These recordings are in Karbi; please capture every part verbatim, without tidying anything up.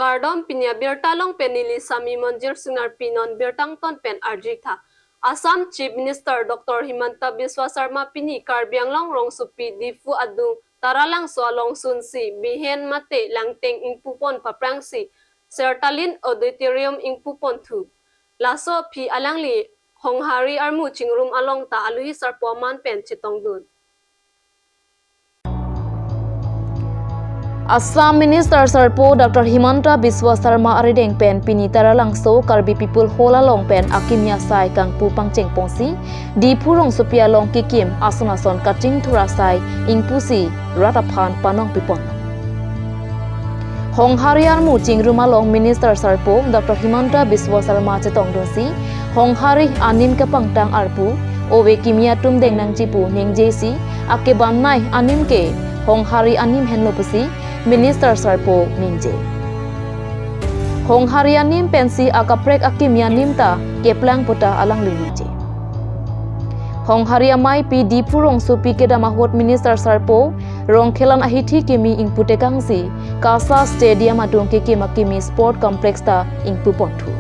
Kardom, pini abirta along pen neli Sami Monjir Singnar. Pinon birta angton pen arjitha. Assam Chief Minister Doctor Himanta Biswa Sarma pini Karbi Anglong rongsopi Diphu adung Taralangso along sunsi bihen mate Langteng ingpupon paprangsi Sertalin Auditorium ingpuponthu. Laso aphi alangli Honghari armu chingrum along ta alohi sarpo aman pen chetongdun. Assam Minister Sarpo Doctor Himanta Biswa Sarma arideng pen pini Taralangso Karbi People Hall along pen akimi asai kangpu pangchengponsi Diphu rongsopi along kekim ason ason kachingthur asai ingpusi rat aphan panongpipon. Honghari armu chingrum along Minister Sarpo Doctor Himanta Biswa Sarma chetongdunsi Honghari anim kepangtang arpu ove kimi atum deng nangji pu ningjesi akebamnei anim ke Honghari anim henlo pusi Minister Sarpo ningje. Honghari anim pensi akaprek akimi anim ta keplang puta alangli ningje. Honghari amei pi Diphu rongsopi kedam ahut Minister Sarpo Rongkhelan ahithi kimi ingputekangsi Kasa Stadium adung kekim akimi Sport Complex ta ingpuponthu.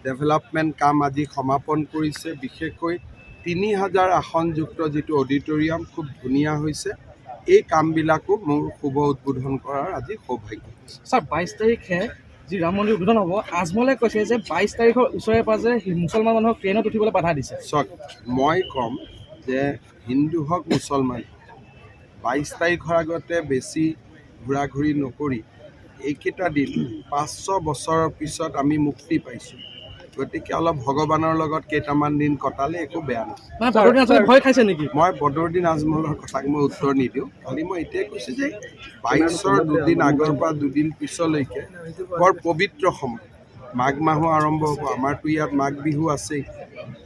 Development কাম আজি সমাপন কৰিছে। বিশেষকৈ তিনি হাজাৰ আসনযুক্ত যিটো অডিটৰিয়াম খুব ধুনীয়া হৈছে, এই কামবিলাকো মোৰ শুভ উদ্বোধন কৰাৰ আজি সৌভাগ্য হৈছে। ছাৰ, বাইছ তাৰিখে যি ৰাম মন্দিৰ উদ্বোধন হ'ব, আজমলে কৈছে যে বাইছ তাৰিখৰ ওচৰে পাজৰে হি-, মুছলমান মানুহক ট্ৰেইনত উঠিবলৈ বাধা দিছে। চাওক, মই ক'ম যে হিন্দু হওক মুছলমান, বাইছ তাৰিখৰ আগতে বেছি ঘূৰা ঘূৰি নকৰি এইকেইটা দিন, পাঁচশ বছৰৰ পিছত আমি মুক্তি পাইছোঁ, গতিকে অলপ ভগৱানৰ লগত কেইটামান দিন কটালে একো বেয়া নহয়। মানে বদৰুদ্দিন আজমলে ভয় খাইছে নেকি? মই বদৰুদ্দিন আজমলৰ কথাক মই উত্তৰ নিদিওঁ। খালি মই এতিয়াই কৈছোঁ যে বাইছৰ দুদিন আগৰ পৰা দুদিন পিছলৈকে বৰ পবিত্ৰ সময়। মাঘ মাহো আৰম্ভ হ'ব, আমাৰতো ইয়াত মাঘ বিহু আছেই,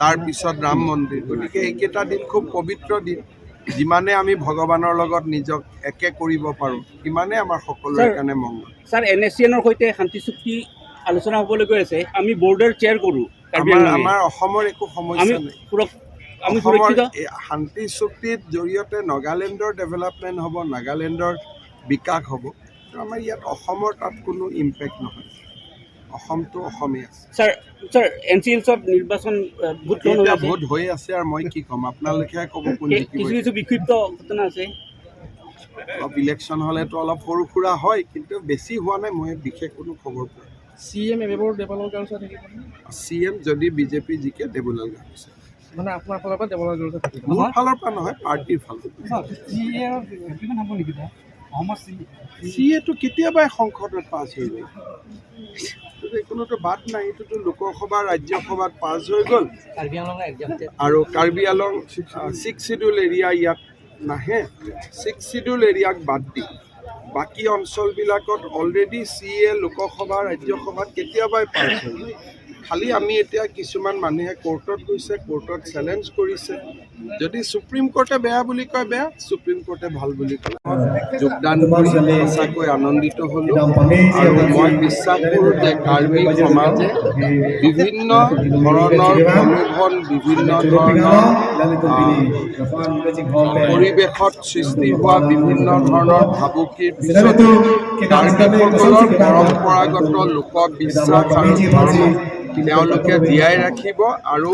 তাৰ পিছত ৰাম মন্দিৰ। গতিকে এইকেইটা দিন খুব পবিত্ৰ দিন, যিমানে আমি ভগৱানৰ লগত নিজক একে কৰিব পাৰোঁ, সিমানে আমাৰ সকলোৰে ছাৰ, কাৰণে মংগল। ছাৰ, এন এছ চি এনৰ সৈতে শান্তি চুক্তি আলোচনা হ'বলৈ গৈ আছে। আমি বৰ্ডাৰ শ্বেয়াৰ কৰোঁ, কাৰ্বি আমাৰ, আংলঙে। আমাৰ অসমৰ একো সমস্যা আমি নাই। সুৰক-, আমি অসমৰ সুৰক্ষিত। এই শান্তি চুক্তিৰ জৰিয়তে নাগালেণ্ডৰ ডেভেলপমেণ্ট হ'ব, নাগালেণ্ডৰ বিকাশ হ'ব। আমাৰ ইয়াত অসমৰ তাত কোনো ইম্পেক্ট নহয়। অসমটো অসমেই আছে। ছাৰ, ছাৰ, এন চি এল চত নিৰ্বাচন, আহ, ভোট গ্ৰহণ হৈ এতিয়া আছে। ভোট হৈ আছে আৰু মই কি ক'ম, আপোনালোকে ক'ব কোন কে-, জিকিব। কিছু কিছু বিক্ষিপ্ত ঘটনা আছে। অলপ ইলেকশ্যন হ'লেতো অলপ সৰু সুৰা হয়, কিন্তু বেছি হোৱা নাই, মই বিশেষ কোনো খবৰ পোৱা নাই। চি এম এবাৰ দেৱালাল গাৰোৱাছ থাকিব নে? চি এম যদি বিজেপি জিকে, দেৱালাল গাৰোৱাছ। মানে আপোনাৰ ফালৰ পৰা দেৱালাল গাৰোৱাছ থাকিব? মোৰ ফালৰ পৰা নহয়, পাৰ্টিৰ ফালৰ পৰা। ছাৰ, চি এ কিমান হ'ব নেকি তাৰ? অসমৰ চি এ? চি এটো কেতিয়াবাই সংসদত পাছ হৈ গ'ল। এইটোতো কোনোতো বাদ নাই, এইটোতো লোকসভা, ৰাজ্যসভাত পাছ হৈ গ'ল। কাৰ্বি আংলঙৰ একজাম আৰু কাৰ্বি আংলং, আহ, ছিক্স শ্বিডিউল এৰিয়া ইয়াত নাহে। ছিক্স শ্বিডিউল এৰিয়াক বাদ দি বাকী অঞ্চলবিলাকত অলৰেডি চি এ লোকসভা, ৰাজ্যসভাত কেতিয়াবাই পাছ হৈ গ'ল। খালি আমি এতিয়া কিছুমান মানুহে কোৰ্টত গৈছে, কোৰ্টত চেলেঞ্জ কৰিছে। যদি সুপ্ৰিম কোৰ্টে বেয়া বুলি কয়, বেয়া, সুপ্ৰিম কোৰ্টে ভাল বুলি কয়। যোগদান কৰি সঁচাকৈ আনন্দিত হ'লো আৰু মই বিশ্বাস কৰোঁ যে কাৰ্বি সমাজে বিভিন্ন ধৰণৰ প্ৰলোভন, বিভিন্ন ধৰণৰ, আহ, পৰিৱেশত সৃষ্টি হোৱা বিভিন্ন ধৰণৰ ভাবুকিৰ পিছতো কাৰ্বিসকলৰ পৰম্পৰাগত লোকবিশ্বাস আৰু ধৰ্ম তেওঁলোকে জীয়াই ৰাখিব আৰু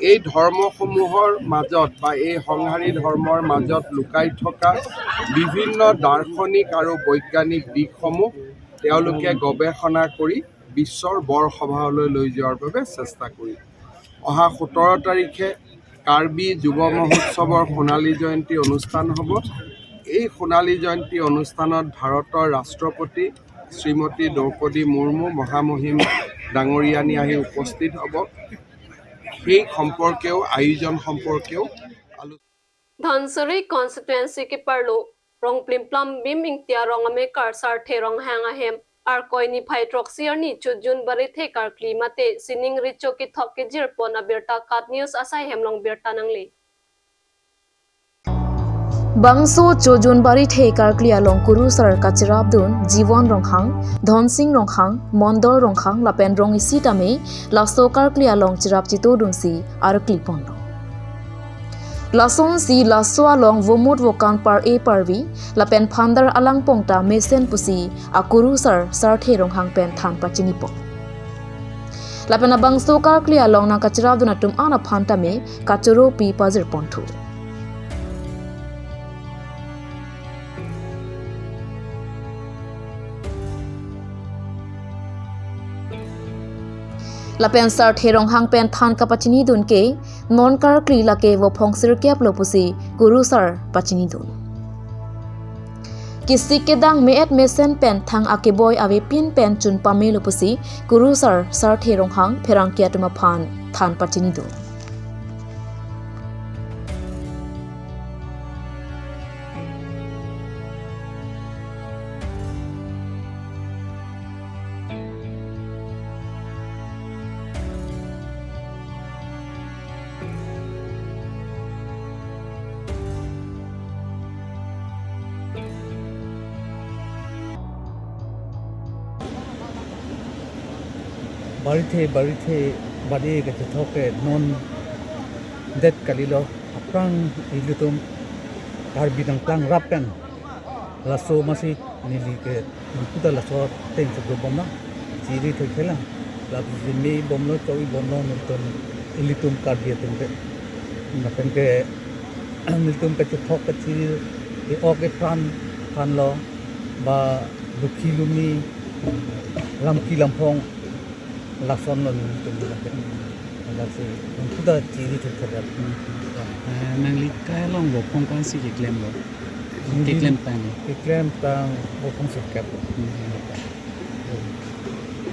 এই ধৰ্মসমূহৰ মাজত বা এই সংহাৰী ধৰ্মৰ মাজত লুকাই থকা বিভিন্ন দাৰ্শনিক আৰু বৈজ্ঞানিক দিশসমূহ তেওঁলোকে গৱেষণা কৰি বিশ্বৰ বৰ সভালৈ লৈ যোৱাৰ বাবে চেষ্টা কৰিব। অহা সোতৰ তাৰিখে কাৰ্বি যুৱ মহোৎসৱৰ সোণালী জয়ন্তী অনুষ্ঠান হ'ব। এই সোণালী জয়ন্তী অনুষ্ঠানত ভাৰতৰ ৰাষ্ট্ৰপতি শ্ৰীমতী দ্ৰৌপদী মুৰ্মু মহামহিম ডাঙৰীয়ানী আহি উপস্থিত হ'ব। সেই সম্পৰ্কেও, আয়োজন সম্পৰ্কেও আলোচনা Dhansiri constituency keparlo Rongplimplam Bim Ingti arong amekar Sarthe Ronghang ahem Arkoi niphai throksi arni chu June barithe karkli mate sining recho kethok kejirpon abirta KAT News asai hem along birta nangle. Bangso Chojun Barithe karkli along kurusar kachirapdun Jiwon Ronghang, Dhonsing Ronghang, Mondol Ronghang lapen rong isi tame laso karkli along chirap chitodunsi arkli ponlo. Lasonsi laso along vomut vokan par-e parvi lapen phandar alangpong ta mesen pusi akurusar Sarthe Ronghang pen than pachinipo. Lapen abangso karkli along nangkachirapdun atum an aphan tame kachoro pi pajir ponthu. Lapen Sarthe Ronghang pen than kapachinidun ke non karkli lake vophong sirkep lo pusi kurusar pachinidun. Kesik kedang me-et mesen pen thang akeboi avepin pen chun pamelo pusi kurusar Sarthe Ronghang pherangke atum aphan than pachinidun. Barithe, Barithe, bade kachethok ke non det kalilo, aphrang ilitum Karbi nangplang rap pen laso masi neli ke nangkuta laso ateng chedobom na chiri thekthelang. Lapusi me bomlo, choi bomlo, nelitum, ilitum Karbi atum ke. Lapen ke nelitum kachethok kachiri, e-ok epran aphanlo, ba lukhi lumi, lamki lamphong, lasonlo nelitum ke. Lasi nangkuta chiri thekthelang. Eh, nangli kai along vophong ko-ansi keklemlo? Neli keklemtang. Keklemtang vophong sirkep. Hmm.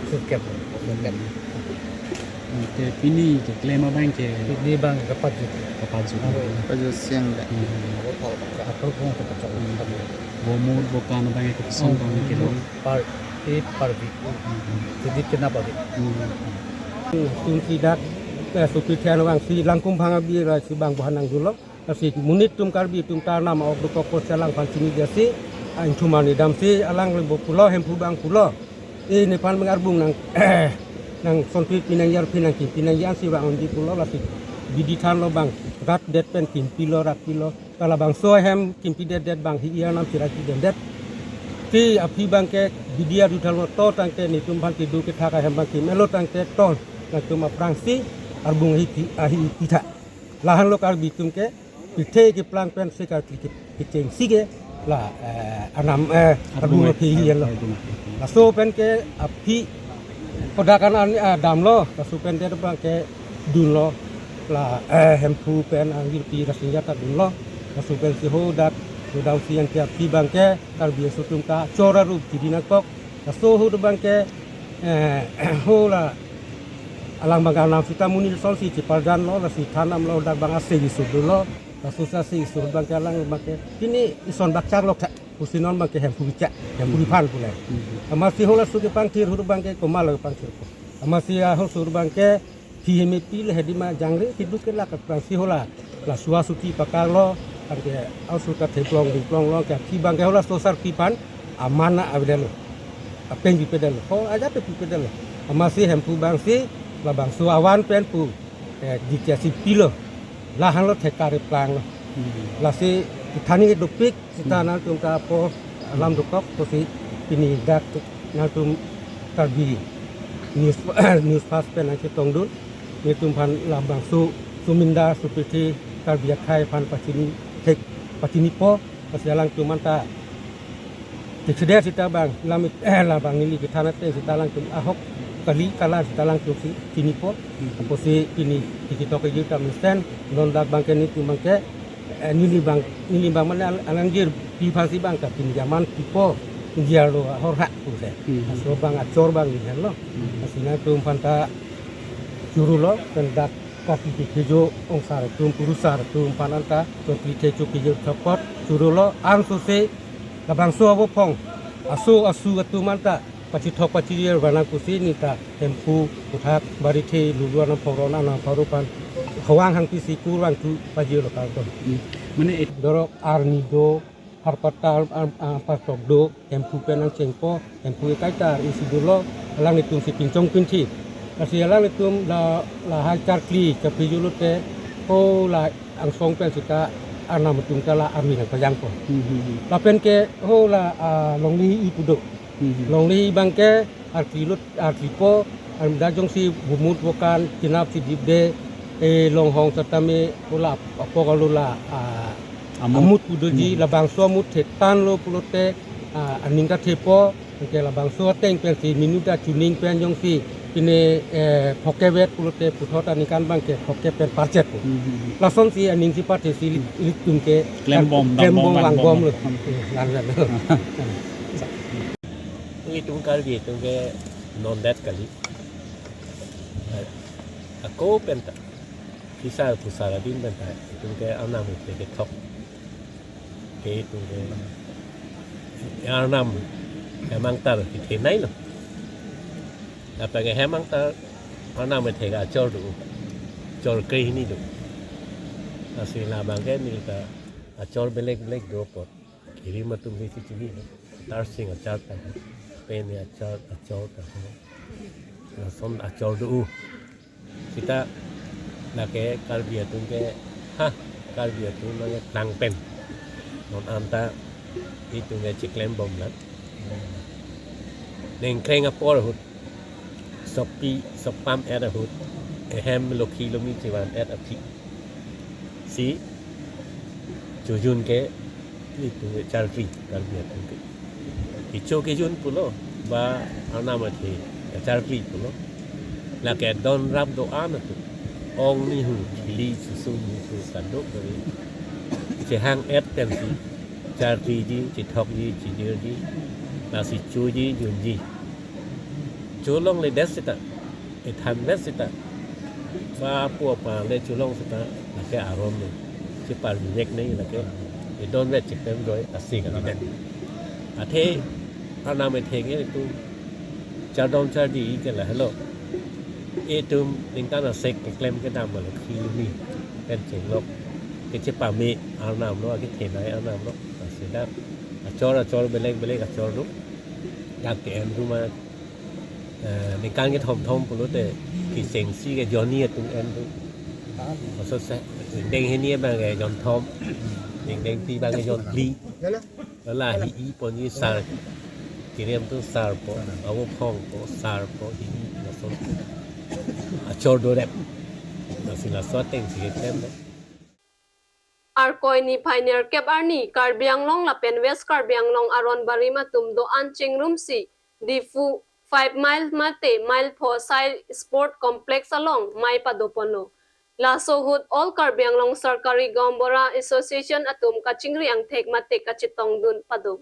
Sirkep, sirkep. Hmm. Te pini keklem abang ke? Pini abang ke kapajut. Kapajut. Kapajut siang da. Hmm. Apo kong kapajut. Hmm. Vomut vokan abang ke kosonbang kelong? Par-e parvi. Hmm. Jadi kena parvi. Hmm. Tum si dak, eh, supi thian abang si langkum bhang abi ra si bang bahan nangdunlo. Lasi monit atum Karbi atum ta nam a-ok dokok ko si alangphan chini dia si, a, ingthum arni damsi alang le bo pulo, Hemphu abang pulo. E nephan abang arbung nang, nangsonpi pinang yarpi nangkimpi nangji ansi abang unji pulo, lasi bidi thanlo abang rat det pen kimpilo, rat pilo. Kalabangso ahem kimpidet det abang hi-i arnam chirai pidet det. Ti aphi abang ke bidi arju thanlo to tangte netum aphan kedo kethak ahem abang kimelo tangte to nangtum aphrangsi arbung ahi pi, ahi pitha. Lahenlo Karbi atum ke, pirthe keplang pensi karkli ke, kechengsi ke, la, eh, arnam, eh, arbung, arbung aphi hi-i lo. Arbung aphi. Laso pen ke aphi kodak an, an, ah, damlo, laso pen det abang ke dunlo, la, eh, Hemphu pen angjirpi Rasinja ta dunlo, laso pensi ho dak, ho damsi anke aphi abang ke, Karbi aso atum ta, chora rup chiri nangkok, laso ho abang ke, eh, ho la, alang abang arnam sita monit asonsi chiparjanlo, lasi than damlo dak abang aseng isur dunlo, laso aseng isur abang ke alang abang ke, pini ison bakchak lok tha, pusi non abang ke Hemphu bichak, Hemphu, hmm, biphan pule. Hmm. Amatsi ho laso kepangthir ho abang ke komatlo kepangthir ko. Amatsi, ah, ho sur abang ke, phi hem epi le hedi ma jangre kiduk ke lak aphrangsi ho la. La sua suti pakar lo, anke au suta theplong dingplong lo, ke aphi abang ke ho laso sarpi aphan aman na avedetlo. Apeng pipedetlo. Ho ajat pipedetlo. Amatsi Hemphu abangsi, labangso avan pen pu, eh, dikya si pilo. Lahenlo thekar eplang lo. Hmm. Lasi kethani dopik, sita, hmm, nangtum ta apo alam dokok, pusi pini dak nangtum Karbi News, News Fast pen nangchetongdun. Netum aphan labangso suminda supirthe Karbi akhei aphan pachini thek pachinipo, lasi alangtum anta thekthedet sita abang, lam, eh, labang neli kethan ateng sita alangtum ahok kali kalar sita alangtum si chinipo. Hmm. Pusi pini tikitok ke juta mesen, non dak abang ke netum abang ke, eh, neli abang, neli abang mane al-, alangjirpi aphansi abang ta pini jaman pipo, ingjirlo ahorha puse. Hmm. Laso abang achor abang ni lo. Hmm. Lasi nangtum aphan ta chorolo, pen dak karkli kekejo ongsar atum, kurusar atum aphan anta, chokli the chokli je chokpot, chorolo, ansose, labangso avophong, aso asu atum anta, pachethok pachiri vanang pusi neta Hemphu, Puthak, Barithe, Lulu arnam phongron, arnam phongron aphan Hawang hangpi si kurvangthu pajirlo kalton. Hmm. Mane et- Dorok arni do, harpatta, ar, ar, arpasok do, Hemphu pen nangchengpo, Hemphu ekai ta isi dolo, alanglitum si pinchong pinthi. Lasi alanglitum la, lahai charkli, charkli julote, ho la angsong pen sita arnam atum ta la arni nangpajangpo. Hmm, hmm, hmm. Lapen ke ho la, ah, longle-i pu do. Hmm, hmm. Longle-i abang ke arkli lut, arklipo, armida jongsi bumut bokan, chenap si dipde, eh, longhong setame, ho la apok alo la, ah, Amut. Amut pu doji, Hmm. labangso amut thetanlo pulote, ah, aning kathepo, anke labangso ateng pensi menu ta chuning pen jongsi pine, eh, phoke vet pulote puthot aningkan abang ke phoke pen parchet po. Hmm, hmm, hmm. Lasonsi aning si parchet si ilik, Hmm. ilitum ke Klembom, klembom dambom, vangbom vangbom lo. Hmm, lang lang. Itum Karbi atum ke non det kali. Ako penta. Phisar phusar adin penta. Itum ke arnam ite kethok. Ke itum ke arnam hem angtar kethenei lo. Lapen ke hem angtar arnam ite ke achor do. Chor kre hini do. Lasi labang ke neli ta achor belek belek do apot. Kirim atum si chichini. Tarsing achar ta. Pen achar, achor ta. Lason achor do. Sita lake Karbi atum ke, ha, Karbi atum lake tlang pen. Non anta itum ke chiklem bom lang. Nengkreng apor ahut. Sopi, sopam et ahut. Ehem lokhi lomi chivan et aphi. Si chojun ke itum charkli Karbi atum ke. Kecho kejun pulo, ba arnam athe charkli pulo. Lake don rap do-an atum. Ong nihu, khili, susum nihu, kadok dari. Chehang et pensi. Charkliji, chethokji, chijirji. Lasi choji, junji. Cholongledet sita. Ethandet sita. Ba pu apa le cholong sita. Lake aron le. Chepar vek nei lake. Edon vet chiklem roi asi kalidet. Athe arnam etheng itum chardom chardi ke lahelo. Itum ningkan asek keklem kedam le khilumi pen chenglok. Kechepame arnam lo, kethenei arnam lo. Asida achor achor belek belek achor do. Dak ke-en do ma, eh, ningkan kethom thom pulote kechengsi ke jonni atum en do. Maksud se, deng hini abang ke jonthom, deng dengpi abang ke jonphli. Lahei-i ponji sar, kirim atum sarpo, awo phongpo, sarpo, hi-i, lason achor do rep. Lasi laso ateng si keklem le. Arkoi niphai nerkep arni Karbi Anglong lapen West Karbi Anglong aron barim atum do-an chingrumsi Diphu five mile mate mile pho Sai Sport Complex along mei padoponlo. Laso ahut All Karbi Anglong Sarkari Gaonbura Association atum kachingri angthek mate kachetongdun pado.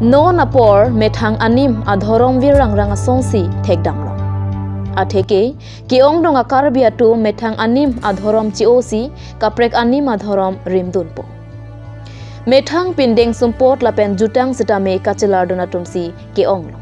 Non apor methang anim adhorom vir rangrang asonsi thekdamlo. Atheke, ke-ongdung a-Karbi atum methang anim adhorom che-osi kaprek anim adhorom rimdunpo. Methang pindeng sumpot lapen jutang sitame kachelardun atumsi ke-onglo.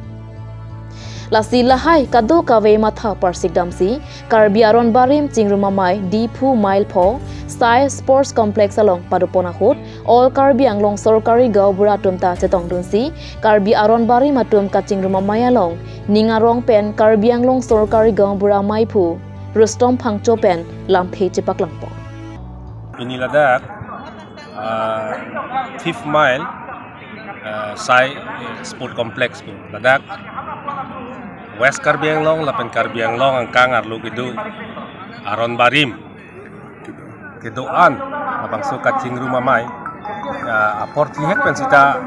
Lasi lahai kadokave matha parsikdamsi Karbi aron barim chingrum amei Diphu mile pho Sai Sports Complex along padopon ahut All Karbi Anglong Sorkari Gaonbura atum ta chetongdunsi Karbi aron barim atum kachingrum amei along ning arong pen Karbi Anglong Sorkari Gaonbura meiphu Rustom Phangcho pen lamthe chepaklangpo. Pini ladak, ah, fifth mile, ah, Sai, eh, Sport Complex pu ladak West Karbi Anglong lapen Karbi Anglong angkang arlo kedo aron barim kedo-an labangso kachingrum amei, ah, apor thihek pen sita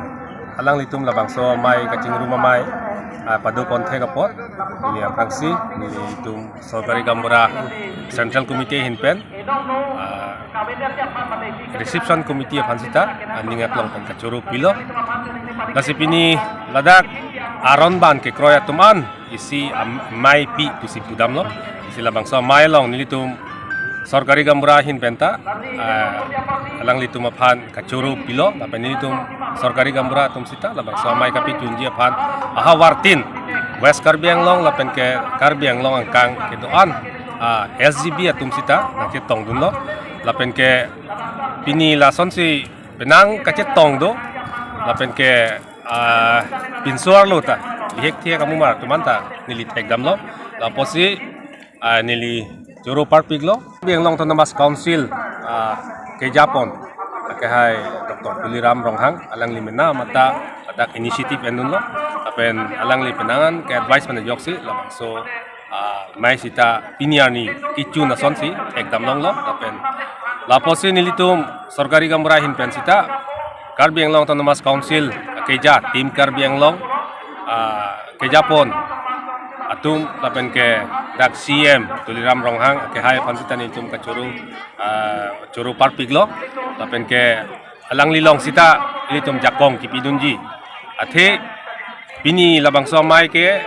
alanglitum labangso amei kachingrum amei, ah, padopon thek apot neli aphrangsi nelitum Sorkari Gaonbura Central Committee ahin pen, ah, Reception Committee aphan sita aning aklong pen kachoro pilo. Lasi pini ladak aron ban kekroi atum an isi am-, amei pi pusi pudamlo. Isi labangso amei along nelitum Sorkari Gaonbura ahin pen ta, ah, alanglitum aphan kachoro pilo, lapen nelitum Sorkari Gaonbura atum sita labangso amei kapachunji aphan ahavartin West Karbi Anglong lapen ke Karbi Anglong angkang kedo-an ah, S G B atum sita nangchetongdunlo. Lapen ke pini lasonsi penang kachetong do. Lapen ke, ah, pinso arlo ta bihek thiya kamumar atum anta neli thekdamlo. Lapusi, ah, neli choro parpiklo. Karbi Anglong Autonomous Council, ah, kejapon akehai Doctor Tuliram Ronghang, alangli mena mata adak initiative endunlo. Lapen alangli penangan ke advice pen ajoksi labangso, ah, amei sita pini arni kechun asonsi thekdamlonglo. Lapen lapusi nelitum sorkari gaonbura ahin pen sita Karbi Anglong Autonomous Council keja Team Karbi Anglong, ah, kejapon atum lapen ke dak C M Tuliram Ronghang akehai aphan sita nelitum kachoro, ah, choro parpiklo. Lapen ke alangli along sita nelitum jakong kipidunji. Athe pini labangso amei ke,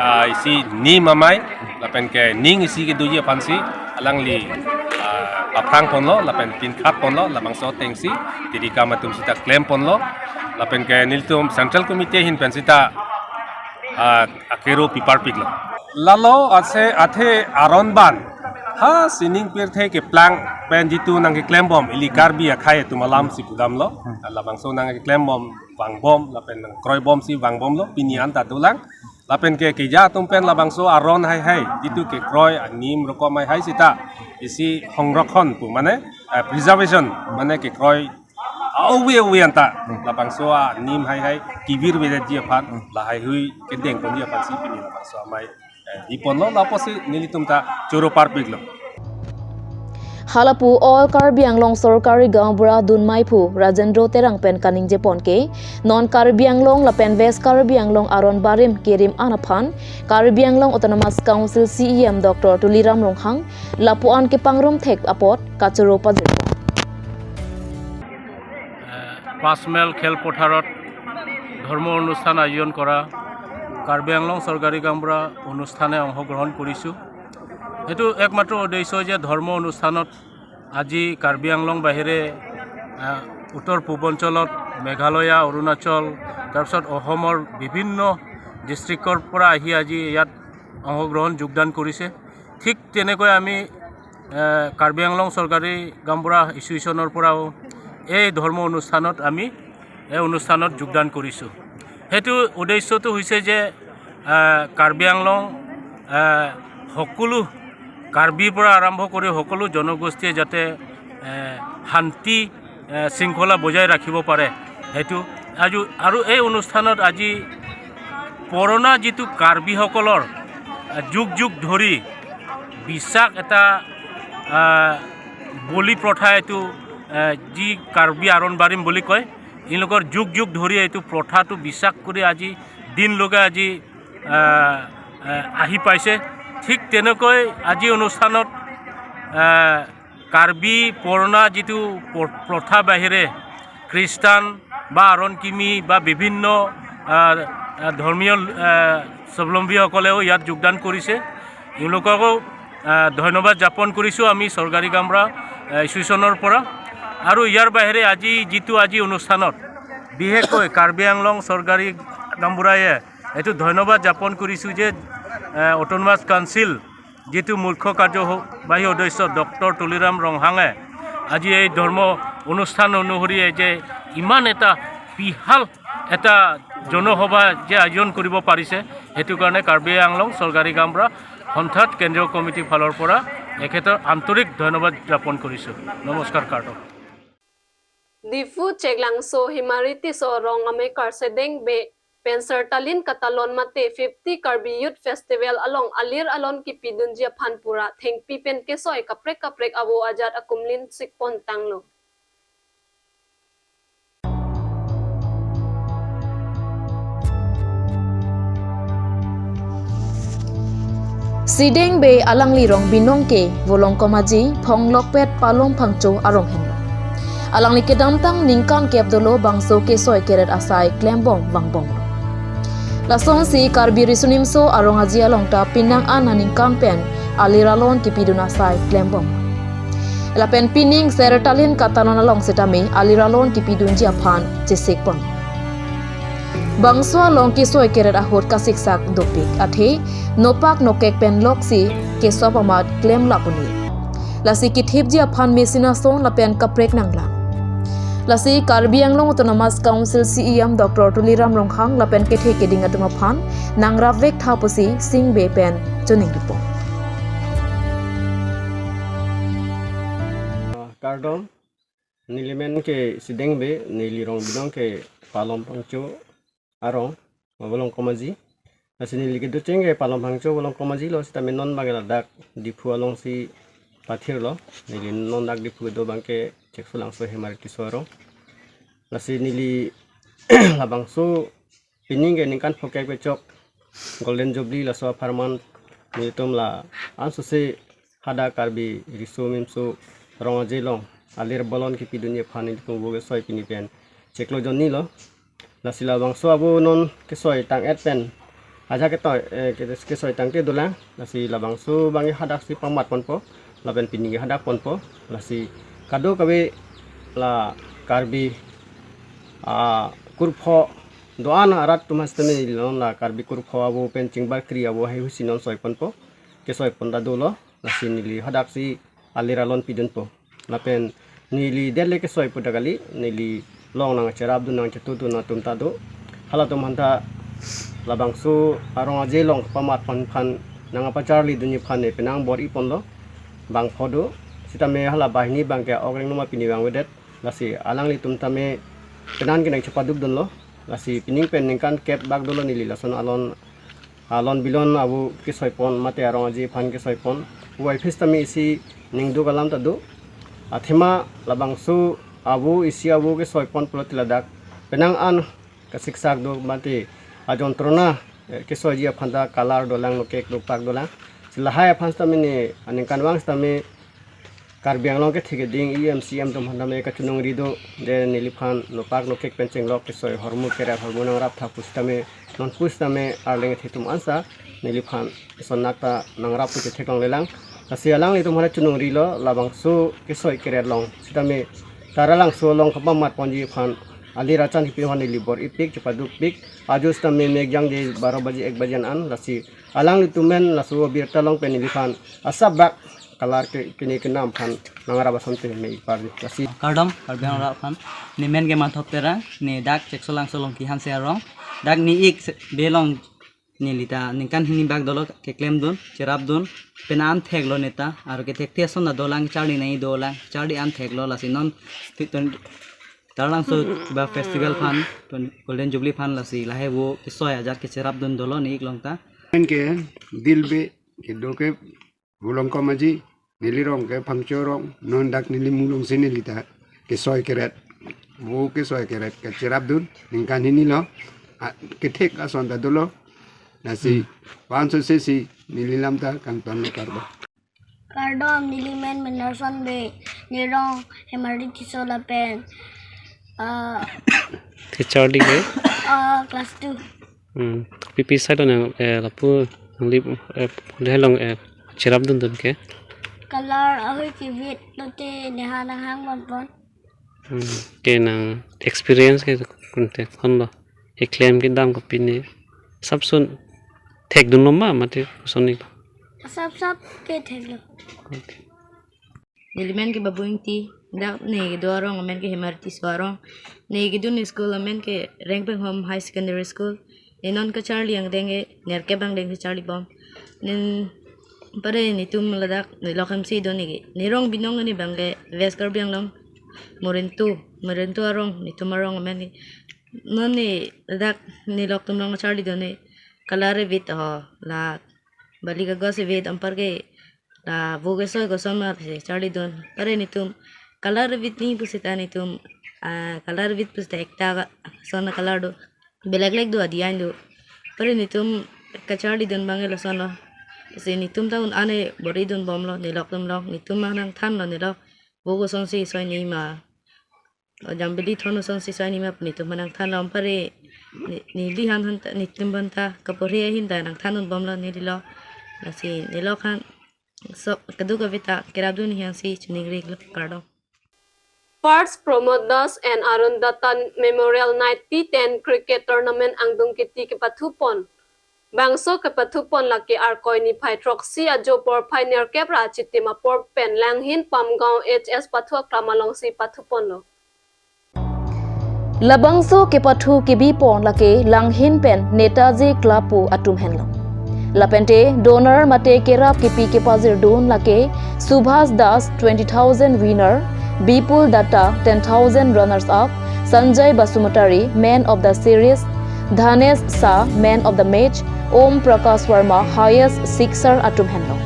ah, isi nim amei, lapen ke ning isi kedoji aphansi alangli, ah, paphrangponlo lapen pinkhatponlo. Labangso atengsi tiri kam atum sita klemponlo. Lapen ke nelitum Central Committee ahin pen sita, ah, akero piparpiklo. Lalo ase athe aron ban ha sining pirthe keplang pen jitu nangkeklembom ili Karbi akhei atum alamsi pudamlo. Labangso nangkeklembom vangbom lapen nangkroibomsi vangbomlo, pini anta dolang. Lapen ke keja atum pen labangso aron haihai jitu kekroi anim rokom haihai sita isi hongrokhon pu mane, eh, preservation mane kekroi awi awi anta labangso anim haihai kevirvedetji aphan lahaihui kedengponji aphansi pini labangso amei, eh, diponlo. Lapusi nelitum ta choro parpiklo. Halapu All Karbi Anglong Sorkari Gaonbura dunmeiphu Rajendra Terang pen kaningjepon ke, non Karbi Anglong lapen West Karbi Anglong aron barim kerim an aphan Karbi Anglong Autonomous Council C E M Doctor Tuliram Ronghang lapu-an kepangrum thek apot kachoro pajirpon. পাঁচ মাইল খেলপথাৰত ধৰ্ম অনুষ্ঠান আয়োজন কৰা কাৰ্বি আংলং চৰকাৰী গাঁওবুঢ়া অনুষ্ঠানে অংশগ্ৰহণ কৰিছোঁ। সেইটো একমাত্ৰ উদ্দেশ্য যে ধৰ্ম অনুষ্ঠানত আজি কাৰ্বি আংলং বাহিৰে, আহ, উত্তৰ পূৰ্বাঞ্চলত মেঘালয়া, অৰুণাচল, তাৰপিছত অসমৰ বিভিন্ন ডিষ্ট্ৰিক্টৰ পৰা আহি আজি ইয়াত অংশগ্ৰহণ, যোগদান কৰিছে। ঠিক তেনেকৈ আমি, আহ, কাৰ্বি আংলং চৰকাৰী গাঁওবুঢ়া এছ'চিয়েশ্যনৰ পৰাও এই ধৰ্ম অনুষ্ঠানত আমি এই অনুষ্ঠানত যোগদান কৰিছোঁ। সেইটো উদ্দেশ্যটো হৈছে যে, আহ, কাৰ্বি আংলং, আহ, সকলো কাৰ্বিৰ পৰা আৰম্ভ কৰি সকলো জনগোষ্ঠীয়ে যাতে, আহ, শান্তি, আহ, শৃংখলা বজাই ৰাখিব পাৰে সেইটো। আৰু, আৰু এই অনুষ্ঠানত আজি পুৰণা যিটো কাৰ্বিসকলৰ, আহ, যুগ যুগ ধৰি বিশ্বাস এটা, আহ, বলি প্ৰথা এইটো, আহ, যি কাৰ্বি আৰণ বাৰিম বুলি কয়, এওঁলোকৰ যুগ যুগ ধৰি এইটো প্ৰথাটো বিশ্বাস কৰি আজি দিনলৈকে আজি, আহ, আহ, আহি পাইছে। ঠিক তেনেকৈ আজি অনুষ্ঠানত, আহ, কাৰ্বি পুৰণা যিটো প্ৰ-, প্ৰথা বাহিৰে খ্ৰীষ্টান বা আৰণ কিমি বা বিভিন্ন, আহ, আহ, ধৰ্মীয়, আহ, স্বাৱলম্বীসকলেও ইয়াত যোগদান কৰিছে। এওঁলোককো, আহ, ধন্যবাদ জ্ঞাপন কৰিছোঁ আমি চৰকাৰী গাঁওবুঢ়া, আহ, এছ'চিয়েশ্যনৰ পৰা। আৰু ইয়াৰ বাহিৰে আজি যিটো আজি অনুষ্ঠানত বিশেষকৈ কাৰ্বি আংলং চৰকাৰী গাঁওবুঢ়ায়ে এইটো ধন্যবাদ জ্ঞাপন কৰিছোঁ যে, আহ, অট'নমাছ কাউন্সিল যিটো মুখ্য কাৰ্যবাহী সদস্য ডক্টৰ তুলিৰাম ৰংহাঙে আজি এই ধৰ্ম অনুষ্ঠান অনুসৰি এই যে ইমান এটা বিশাল এটা জনসভা যে আয়োজন কৰিব পাৰিছে, সেইটো কাৰণে কাৰ্বি আংলং চৰকাৰী গাঁওবুঢ়া সন্থাত কেন্দ্ৰীয় কমিটিৰ ফালৰ পৰা এখেতৰ আন্তৰিক ধন্যবাদ জ্ঞাপন কৰিছোঁ। নমস্কাৰ, carton. Diphu Cheklang so Himari Tisso arong amekar Sedeng Bey pen Sertalin Katalon mate fifty Karbi Youth Festival along alir alon kipidunji aphan pura thengpi pen kesoi kaprek kaprek avo ajat akumlin sikpon tanglo. Sedeng Bey alangli rong binong ke Volongkom Aji, Phonglokpet Palom Phangcho arong henlo. Alangli kedamtang ningkan kep dolo bangso kesoi keret asai klembom vangbomlo. Lasonsi Karbi Riso-Nimso Arong Aji along ta penang an aningkan pen alir alon kipidun asai klembom. Lapen pining Sertalin Katalon along setame alir alon kipidunji aphan chesikpon. Bangso along kesoi keret ahut kasiksak dopik athe nopak nokek pen loksi kesop amat klem lapu-ni. Lasi kethipji aphan machine ason lapen kaprek nanglang. Lasi Karbi Anglong Autonomous Council C E M Doctor Tuliram Ronghang lapen kethe keding atum aphan nangrapvek tha pusi singbe pen choningripo. Kardom, nelimen ke Sideng Bey, neli rong binong ke Palom Phangcho arong, Volongkom Aji. Lasi neli kedocheng ke Palom Phangcho Volongkom Aji lo, sitame non abang ladak Diphu alongsi pathirlo. Neli non dak Diphu kedo abang ke Cheksolangso Hemari Tisso arong. Lasi neli labangso pining ke ningkan phokek pechok Golden Jubilee laso apharman nelitum la-an sose hadak Karbi riso mimso rong aje along alir bolon kepidunji aphan nelitum vo kesoi pini pen chiklo jonni lo. Lasi labangso avo non kesoi tang-et pen ajak ketoi, eh, ke-, kesoi tangte dolang. Lasi labangso abang ke hadaksi pamat ponpo, lapen pini ke hadak ponpo. Lasi kadokave la Karbi, ah, kurpho do-an arat atum hastame non la Karbi kurpho avo pen chingbarkri avo haihui si non soi ponpo, kesoi pon ta dolo. Lasi neli hadaksi alir alon pidunpo. Lapen neli det le kesoi pu ta kali, neli along nangcherapdun nangchetudun atum ta do. Halatum aphanta labangso arong aje along pamat pon aphan nangpacharlidunji aphan ne penang bor-i ponlo. Bang pho do. Sitame hala banghini abang ke ok reng noma pini vangvedet. Lasi alanglitum tame penang ke nangchepadukdunlo. Lasi pining pen ningkan kep bak dolo neli lason alon, alon bilon avo kesoi pon mate arong aje aphan kesoi pon. Vo aphis tame isi ningduk alam ta do. Athema labangso avo isi avo kesoi pon pulote ladak penang an kasiksak do mate ajontrona, eh, kesoiji aphan ta colour dolang, nokek dopak dolang. Si lahai aphan sitame ne aningkanvang sitame Karbi Anglong kethe keding E M C E M atum aphan tame kachiningri do, de neliphan nopak nokek pen chenglok kesoi ahormu keret ahormu nangrap tha pusitame, non pusitame arleng kethe atum ansa neliphan sonak ta nangrap pu chetheklonglelang. Lasi alanglitum aphan chiningrilo, labangso kesoi keret along sitame Taralangso along kapamat ponji aphan alir achan kipi aphan neli bor-ipik, chepadukpik. Ajo sitame mek jangje baro baji ek baji an an, lasi alanglitum men laso abirta along pen neliphan asap bak colour ke kini kenam aphan nangrap asonte me ipar di. Lasi. Kardom, Karbi Anglong arat aphan. Ne men ke Manthop Terang, ne dak Cheksolangso along Kihanse arong. Dak ne ik se-, belong neli ta ningkan hini bak dolo keklemdun, cherapdun, penang an theklo neta, aro kethekthe ason ta dolang, charli nai dolang, charli an theklo, lasi non ti-, ton-, Taralangso ba festival aphan, ton-, Golden Jubilee aphan lasi lahai vo kesoi ajat kecherapdun dolo ne ik along ta. Anke Dil Bey kedo ke Volongkom Aji, neli rong ke Phangcho arong, non dak neli mulong si neli ta kesoi keret, vo kesoi keret kecherapdun, ningkan hini lo, a, kethek ason ta dolo, lasi, hmm, panso sesi neli lam ta kangton lo, kardom. Kardom, neli men Menarson Bey, ne rong Hemari Tisso lapen, ah, Teacher di ke? Ah, class two. Hmm. Pipi side on, eh, lapu, lip, eh, le along, eh, cherapdundun ke? Colour ahui kevit lote neha nanghang ponpon. Hmm. Ke nang experience ke kunte konlo? Eklem kedam ke pini sapson thekdunlo ma mate koson ni? Sap sap ke theklo. Okay. Neli men ke Babu Ingti, dak ne kedo arong amen ke Hemari Tisso arong. Ne kedun school amen ke Rengpenghom High Secondary School. Ne non kacharli angdeng ke nerkep angdeng si charlibom. Nen pare netum ladak nelok hem si do ne ke. Ne rong binong ne abang ke West Karbi Anglong, Morintu, Morintu arong, netum arong amen ke. Non ne ladak nelok atum along charli do ne. Colour evit ho, la bali kagos evit, anparke la vo kesoi koson ma pusi charlidun. Pare netum colour evit ni pusita netum, ah, colour evit pusita ekta ka-, son colour do. Belek lek do, adiyan do. Pare netum kacharlidun abang ke lason lo. Si netum ta un-an ne bor-idunbomlo, nelok atum along. Netum ma nangthanlo nelok vo koson si soi ni ma. O jambili thon ason si soi ni ma pu netum ma nangthanlo, anpare ne, neli han han ta, netum aphan ta, kaporhe ahin ta nangthandunbomlo neli lo. Lasi nelok han, so, kadokave ta kerapdun hang si chiningrilo, kardom. First Pramod Das and Arun Datta Memorial Night T ten Cricket Tournament angdung kiti kepathupon. Bangso kepathupon lake Arkoi niphai throksi ajo porphai nerkep ra achitim apor pen Langhin Pamgaon H S Pathu aklam alongsi pathuponlo. Labangso kepathu kebipon lake Langhin pen Netaji Club pu atum henlo. Lapente donor mate kerap kepi kepajirdun lake Subhas Das twenty thousand winner, Bipul Datta ten thousand runners up, Sanjay Basumatary man of the series, Dhanesh Shah man of the match, Om Prakash Verma highest sixer atum henlo.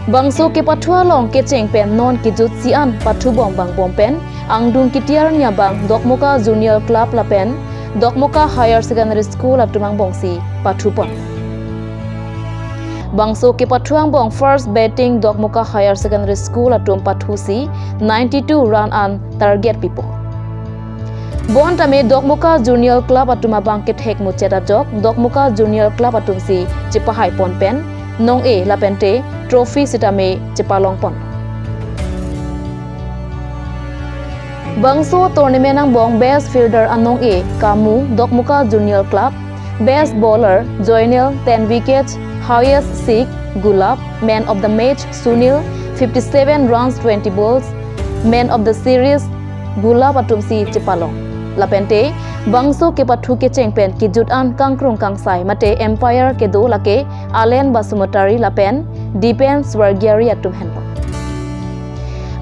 Bangso kepathu along kecheng pen non kejut si-an pathubom bangbom pen angdung kiti arni abang Dokmoka Junior Club lapen Dokmoka Higher Secondary School atum angbongsi pathupon. Bangso kepathu angbong first batting Dokmoka Higher Secondary School atum pathusi ninety-two run an target pipon. Bonta me Dokmoka Junior Club atum abang kethek muchet ajok Dokmoka Junior Club atumsi chepahaipon pen nong-e lapente trophy sitame chepalongpon. Bangso tournament angbong best fielder anong-e kamu Dokmoka Junior Club, best bowler Joinel ten wickets, highest six Gulab, man of the match Sunil fifty-seven runs twenty balls, man of the series Gulab atumsi chepalong. Lapente bangso kepathu kecheng pen kejut an kangkrung kangsai mate umpire kedo lake Alen Basumatary lapen Dipen Swargiari atum henlo.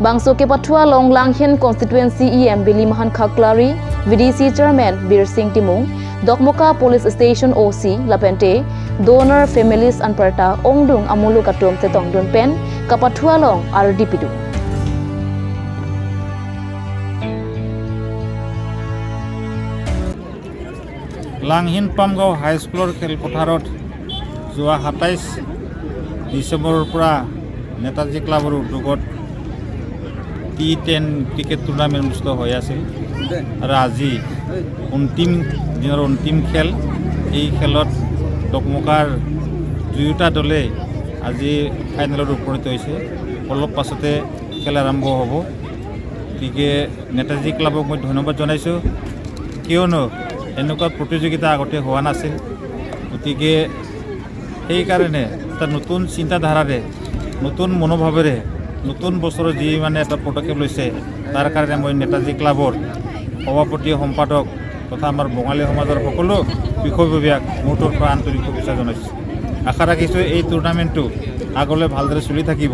Bangso kepathu along Langhin constituency E M Bili Mohan Khaklari, V D C chairman Birsing Timung, Dokmoka Police Station O C lapente donor families anparta ongdung amuluk atum chetongdun pen kepathu along ardi pidu. Langhin Pamgaon High Schoolor খেলপথাৰত যোৱা সাতাইছ ডিচেম্বৰৰ পৰা নেতাজী ক্লাবৰ উদ্যোগত T ten cricket tournament অনুষ্ঠিত হৈ আছিল আৰু আজি অন্তিম দিনৰ অন্তিম খেল। এই খেলত ডকমকাৰ দুয়োটা দলে আজি ফাইনেলত উপনীত হৈছে। অলপ পাছতে খেল আৰম্ভ হ'ব। গতিকে নেতাজী ক্লাবক মই ধন্যবাদ জনাইছোঁ, কিয়নো এনেকুৱা প্ৰতিযোগিতা আগতে হোৱা নাছিল। গতিকে সেইকাৰণে এটা নতুন চিন্তাধাৰাৰে, নতুন মনোভাৱেৰে, নতুন বছৰৰ যি মানে এটা পদক্ষেপ লৈছে, তাৰ কাৰণে মই নেতাজী ক্লাবৰ সভাপতি, সম্পাদক তথা আমাৰ বঙালী সমাজৰ সকলো বিষয়ববীয়াক মোৰ তৰফৰ পৰা আন্তৰিক শুভেচ্ছা জনাইছোঁ। আশা ৰাখিছোঁ এই টুৰ্ণামেণ্টটো আগলৈ ভালদৰে চলি থাকিব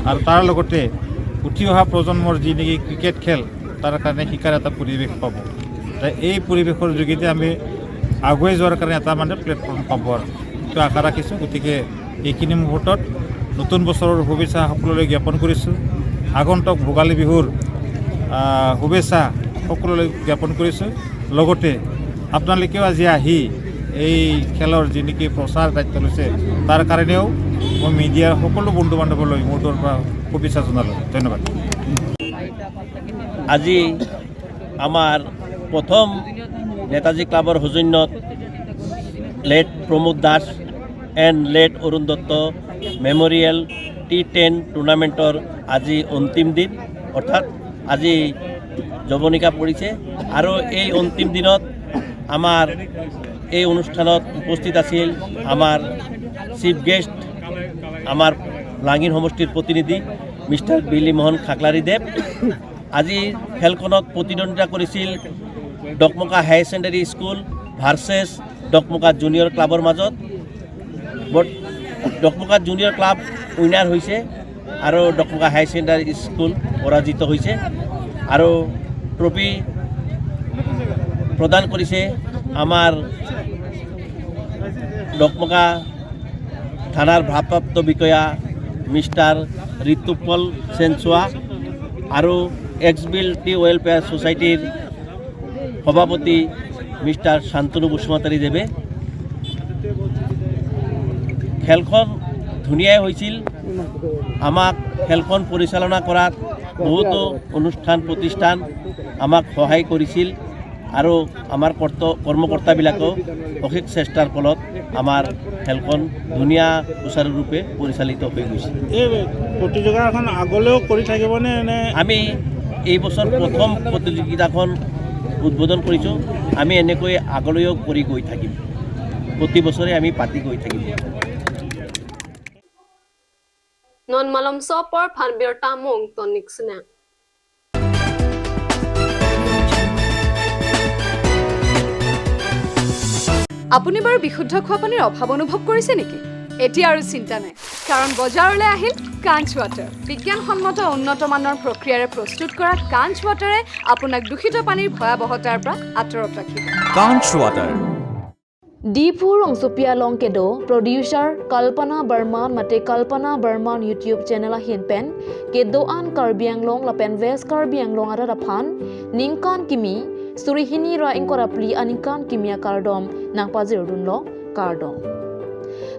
আৰু তাৰ লগতে উঠি অহা প্ৰজন্মৰ যি নেকি ক্ৰিকেট খেল, তাৰ কাৰণে শিকাৰ এটা পৰিৱেশ পাব। তাই এই পৰিৱেশৰ যোগেদি আমি আগুৱাই যোৱাৰ কাৰণে এটা মানে প্লেটফৰ্ম পাব আৰু। তো আশা ৰাখিছোঁ। গতিকে এইখিনি মুহূৰ্তত নতুন বছৰৰ শুভেচ্ছা সকলোলৈ জ্ঞাপন কৰিছোঁ। আগন্তুক ভোগালী বিহুৰ, আহ, শুভেচ্ছা সকলোলৈ জ্ঞাপন কৰিছোঁ। লগতে আপোনালোকেও আজি আহি এই খেলৰ যি নেকি প্ৰচাৰ দায়িত্ব লৈছে, তাৰ কাৰণেও মই মিডিয়াৰ সকলো বন্ধু বান্ধৱলৈ মোৰ তৰফৰ পৰা শুভেচ্ছা জনালোঁ। ধন্যবাদ। আজি আমাৰ প্ৰথম নেতাজী ক্লাবৰ সৌজন্যত late Pramod Das and late Arun Dutta memorial T ten টুৰ্ণামেণ্টৰ আজি অন্তিম দিন, অৰ্থাৎ আজি যৱনিকা পৰিছে আৰু এই অন্তিম দিনত আমাৰ এই অনুষ্ঠানত উপস্থিত আছিল আমাৰ চিফ গেষ্ট, আমাৰ লাঙিন সমষ্টিৰ প্ৰতিনিধি মিষ্টাৰ বিলি মোহন খাকলাৰী দেৱ। আজি খেলখনত প্ৰতিদ্বন্দ্বিতা কৰিছিল Dokmoka higher secondary school versus Dokmoka junior ক্লাবৰ মাজত। বট-, ডকমকা জুনিয়ৰ ক্লাব উইনাৰ হৈছে আৰু ডকমকা হায়াৰ ছেকেণ্ডেৰী স্কুল পৰাজিত হৈছে আৰু ট্ৰফি প্ৰদান কৰিছে আমাৰ ডকমকা থানাৰ ভাৰপ্ৰাপ্ত বিষয়া মিষ্টাৰ ঋতুপল চেনচোৱা আৰু এক্স বিল টি ৱেলফেয়াৰ ছ'চাইটিৰ সভাপতি মিষ্টাৰ শান্তনু বসুমতাৰী দেৱে। খেলখন ধুনীয়াই হৈছিল। আমাক খেলখন পৰিচালনা কৰাত বহুতো অনুষ্ঠান প্ৰতিষ্ঠান আমাক সহায় কৰিছিল। আৰু আমাৰ কৰ্ত-, কৰ্মকৰ্তাবিলাকেও অশেষ চেষ্টাৰ ফলত আমাৰ খেলখন ধুনীয়া সুচাৰুৰূপে পৰিচালিত হৈ গৈছে। এই প্ৰতিযোগিতাখন আগলৈও কৰি থাকিবনে, নে? আমি এই বছৰ প্ৰথম প্ৰতিযোগিতাখন উদ্বোধন কৰিছোঁ। আমি এনেকৈ আগলৈও কৰি গৈ থাকিম, প্ৰতি বছৰে আমি পাতি গৈ থাকিম। Non malomso apor aphan birta mung tonik sene. আপুনি বাৰু বিশুদ্ধ খোৱা পানীৰ অভাৱ অনুভৱ কৰিছে নেকি? এতিয়া আৰু চিন্তা নাই, কাৰণ বজাৰলৈ আহিল কাঞ্চ ৱাটাৰ। বিজ্ঞানসন্মত উন্নত মানৰ প্ৰক্ৰিয়াৰে প্ৰস্তুত কৰা কাঞ্চ ৱাটাৰে আপোনাক দূষিত পানীৰ ভয়াৱহতাৰ পৰা আঁতৰত ৰাখিব। Kanch Water. Diphu Rongsopi along kedo producer Kalpana Barman mate Kalpana Barman YouTube channel ahin pen kedo-an Karbi Anglong lapen West Karbi Anglong arat aphan ningkan kimi suri hini ra ingkoi ra phli aningkan kimi akardom nangpajirdunlo, kardom.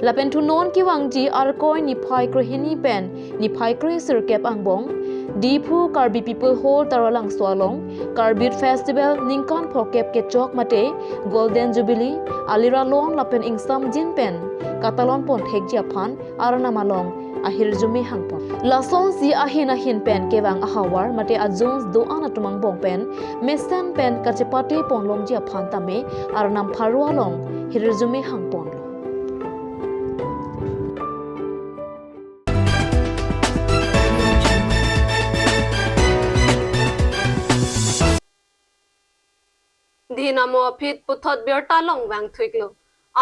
Lapen thu non kevangji Arkoi niphai krehini pen niphai kresirkep angbong Diphu Karbi People Hall Taralangso along Karbi Festival ningkan phokep kechok mate Golden Jubilee aliralon lapen ingsamjin pen katalon ponthekji aphan Arnam along ahirjume hangpon. Lasonsi ahin ahin pen kevang ahavar mate ajones do-an atum angbong pen mesen pen kachepate ponlongji aphan tame Arnam pharo along hirjume hangponlo. Dhinamo aphi puthot birta longvang thuiklo.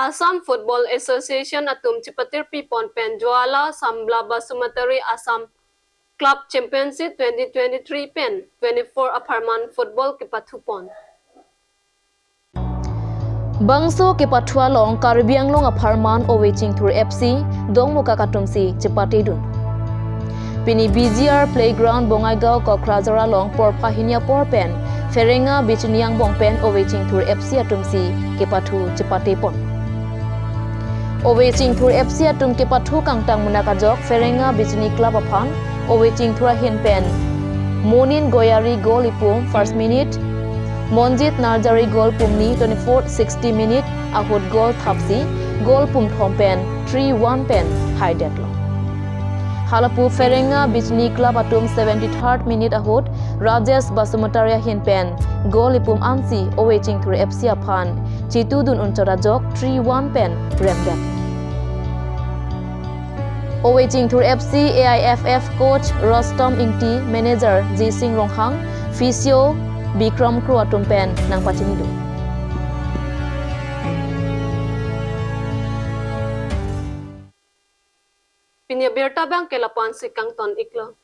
Assam Football Association atum chipatirpi pon pen Jwala Sambla Basumatary Assam Club Championship twenty twenty-three pen twenty-four apharman football kepathupon. Bangso kepathu along Karbi Anglong apharman Ove Chingthur F C Dongmukak atumsi chepatedun. Pini B G R Playground Bongaigaon Kokrajhar along porpha hini apor pen Pherenga Bichini angbong pen Ove Chingthur F C atumsi kepathu chepatepon. Ove Chingthur F C atum kepathu kangtang munak ajok Pherenga Bichini Club aphan Ove Chingthur ahin pen Monin Goyari goal ipum first minute, Monjit Narjari goal pumni twenty-fourth sixty minute ahut goal thapsi goal pumthom pen three one pen haidetlo. Halapu Pherenga Bichini Club atum seventy-third minute ahut Rajesh Basumatary ahin pen goal ipum ansi Ove Chingthur F C aphan chitudun unchot ajok three one pen remdet. Ove Chingthur F C A I F F coach Rostom Ingti, manager Jising Ronghang, physio Bikram Kro atum pen nangpachinidun. Pini abirta abang ke lapu-ansi kangton iklo.